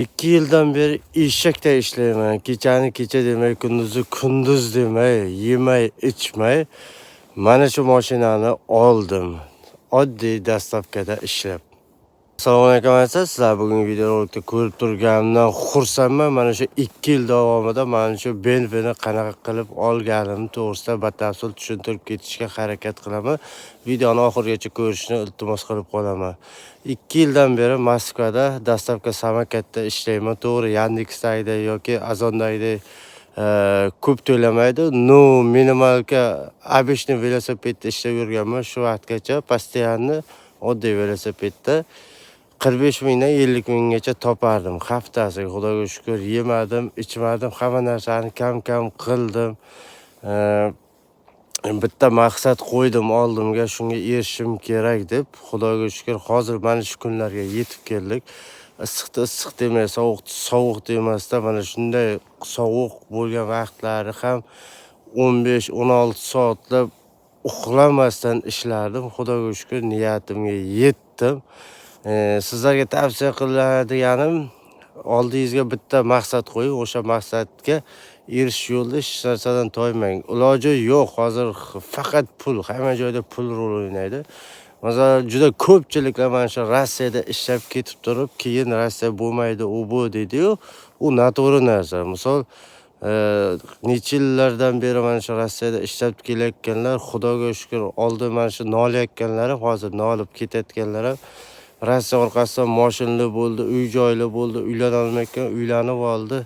2 yildan beri eshakday ishlayman. Kechani kecha demay, kunduzni kunduz demay, yemay, ichmay mana shu mashinani oldim. Oddiy доставка da ishlab. Assalomu alaykum azizlar. Sizlar bugungi videorolikda ko'rib turganimdan xursandman. Mana shu 2 yil davomida mana shu BMWni qanaqa qilib olganim to'g'risida batafsil tushuntirib ketishga harakat qilaman. Videoni oxirigacha ko'rishni iltimos qilib qolaman. 2 yildan beri Moskvada доставка samokatda ishlayman. To'g'ri, Yandexdagidek yoki Ozondagidek ko'p to'lamaydi. Но, минималка, обычный velosipedda ishlab yurganman shu vaqtgacha, постоянно oddiy velosipedda 45 mingdan 50 minggacha topardim haftasiga. Xudoga shukur, yemadim, ichmadim, hamma narsani kam-kam qildim. Bitta maqsad qo'ydim oldimga, shunga erishishim kerak deb. Xudoga shukur, hozir mana shu kunlarga yetib keldik. Issiqda issiq demay, sovuqda sovuq demasdan, mana shunday sovuq bo'lgan vaqtlari ham 15-16 soatlab uxlamasdan ishlardim. Xudoga shukur, niyatimga yetdim. Sizlarga tavsiya qiladiganim, oldingizga bitta maqsad qo'ying, o'sha maqsadga erishish yo'lida hech narsadan toymang. Iloji yo'q, hozir faqat pul, hamma joyda pul rol o'ynaydi. Masalan, juda ko'pchiliklar mana shu Rossiyada ishlab ketib turib, keyin Rossiya bo'lmaydi, u bu deydi-yu, u noto'g'ri narsa. Misol, necha yillardan beri mana shu Rossiyada ishlab kelayotganlar, Xudoga shukur, oldin mana shu nolayotganlar ham, hozir nolib ketayotganlar ham Rossiya orqasidan moshinli bo'ldi, uy joyli bo'ldi, uylanolmayotgan uylanib oldi.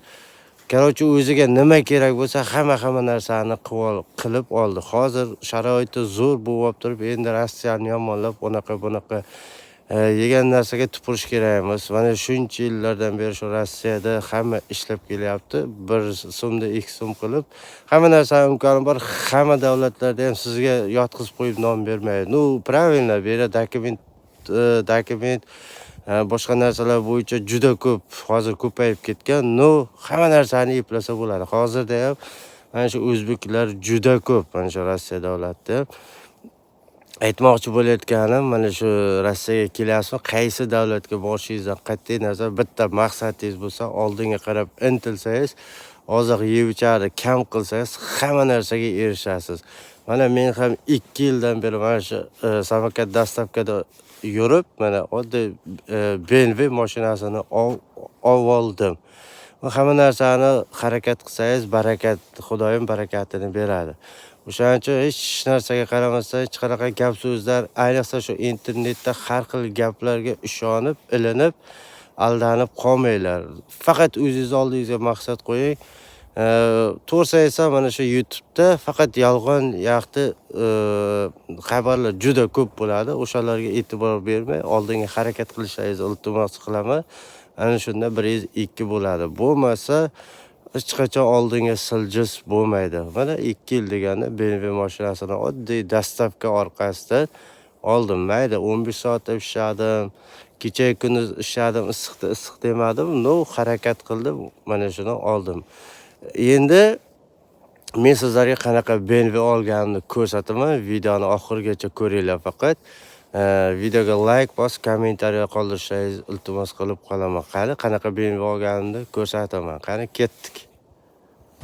Короче, o'ziga nima kerak bo'lsa, hamma narsani qilib oldi. Hozir sharoiti zo'r bo'lib turib, endi Rossiyani yomonlab, unaqa bunaqa yegan narsaga tupurish kerak emas. Mana shuncha yillardan beri shu Rossiyada hamma ishlab kelyapti. 1 so'mda 2 so'm qilib, hamma narsani imkoni bor. Hamma davlatlarda ham sizga yotqizib qo'yib non bermaydi. Ну, правильно, bu yerda dokument, boshqa narsalar bo'yicha juda ko'p hozir ko'payib ketgan. Но, hamma narsani eplasa bo'ladi. Hozirda ham mana shu o'zbeklar juda ko'p mana shu Rossiya davlatida. Aytmoqchi bo'layotganim, mana shu Rossiyaga kelyapsizmi, qaysi davlatga borishingizdan qat'iy nazar, bitta maqsadingiz bo'lsa, oldinga qarab intilsangiz, ozroq yeb icharni kam qilsangiz, hamma narsaga erishasiz. Mana men ham 2 yildan beri mana shu samokat доставка da yurib, mana oddiy BMW mashinasini oldim. Hamma narsani harakat qilsangiz, barakat, Xudoyim barakatini beradi. O'shaning uchun hech narsaga qaramasdan, hech qanaqa gap so'zlar, ayniqsa shu internetda har xil gaplarga ishonib, ilinib, aldanib qolmanglar. Faqat o'zingiz oldingizga maqsad qo'ying. To'g'risi aytsam, mana shu YouTube'da faqat yolg'on yaxti xabarlar juda ko'p bo'ladi. O'shalarga e'tibor bermay, oldinga harakat qilishingizni iltimos qilaman. Ana shunda biringiz ikki bo'ladi. Bo'lmasa hech qachon oldinga siljis bo'lmaydi. Mana 2 yil deganda BMW mashinasini oddiy доставка orqasidan oldim. Mayli, 15 soatlab ishladim. Kecha kunduz ishladim, issiqda issiq demadim, но harakat qildim, mana shuni oldim. Endi men sizlarga qanaqa BMW olganimni ko'rsataman. Videoni oxirigacha ko'ringlar faqat. Videoga layk bosib, kommentariya qoldirishingizni iltimos qilib qolaman. Qani, qanaqa BMW olganimni ko'rsataman. Qani, ketdik.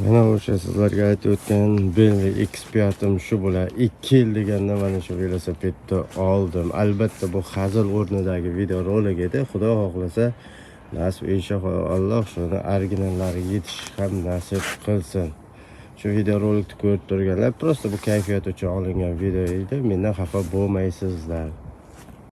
Mana o'sha sizlarga aytib o'tgan BMW X5 shu bo'ladi. 2 yil deganda mana shu velosipedni oldim. Albatta, bu hazil o'rnidagi videorolik edi. Xudo xohlasa, nasib inshaalloh, shuni originallariga yetish ham nasib qilsin. Shu videorolikni ko'rib turganlar, просто bu kayfiyat uchun olingan video edi. Mendan xafa bo'lmaysizlar.